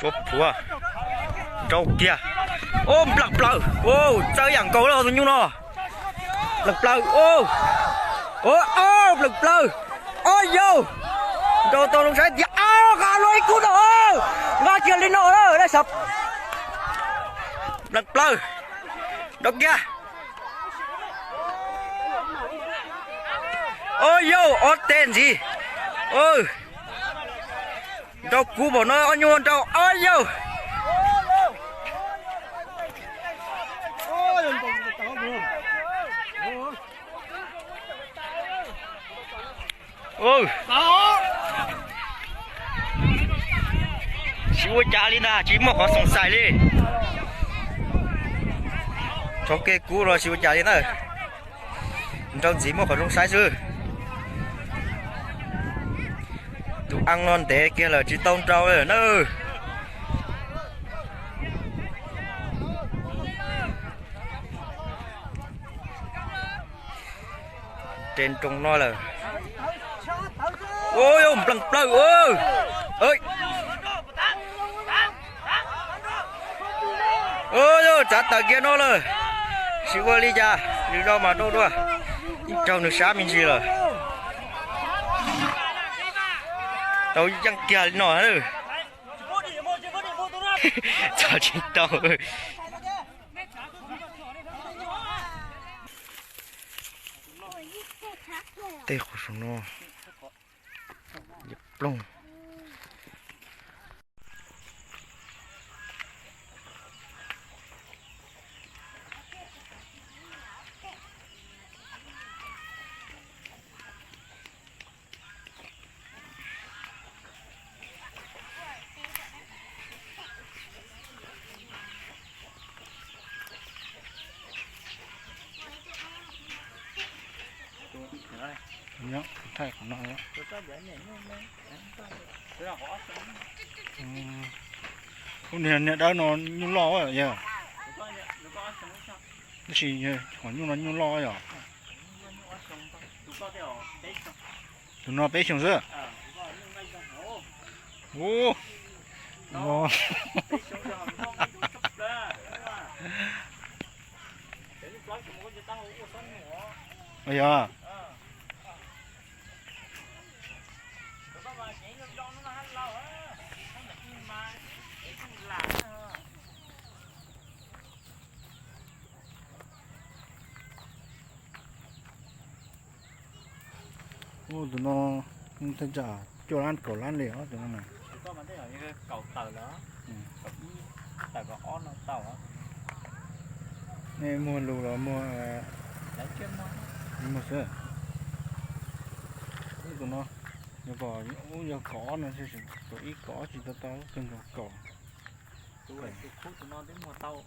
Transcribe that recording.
Ua phuav, nrau kiag. Ua nplees plaws, txawv yam nkaus li tus nyuj no. Nplees plaws, ua, ua, nplees plaws. Ua yau, nrau tau zoo saib tias, a, nqa luag ib kub no, nqa kiag li no lawm, dab sav. Nplees plaws, nrau kiag. Ua yau, ob teg ntxiv. Nrau kuv npaum no ob nyuag nrau, ua yau. Tsis ua cas li ntag, tsis muaj qhov xoom xais li. Tso kev kub los tsis ua cas li ntag. Nrau ntxiv muaj qhov zoo saib xwb. Tus a no ntev kiag lawm tsis tau nrau lawm na. Tes nroos no lawm. Ua yau, nplees plaws. Ua yau, tsav tawm kiag no lawm. Tsis ua li cas, lwm zaus mas rau dua. Ib raug nws sab me ntsis lawm. Tau yeej kiag li no. Txog tsis tau. Tej qhov saum no ploog. Nyob thaij qhov no. Ub, niag dawb no nyuj loj yog. Tab sis qhov nyuj no nyuj loj yog. Tus no peb xyoos xwb. Ub, no. Yog. Ub, tus no thaj tsam cuaj lab kaum lab li os tus no na. Nej muag lus los muag, muag xwb. Ub, tus no, ub, yog kaum ob no, tus ib kaum ob tsis tau tau, kawg nkaus kaum. Tus khub tus no twb muag tau.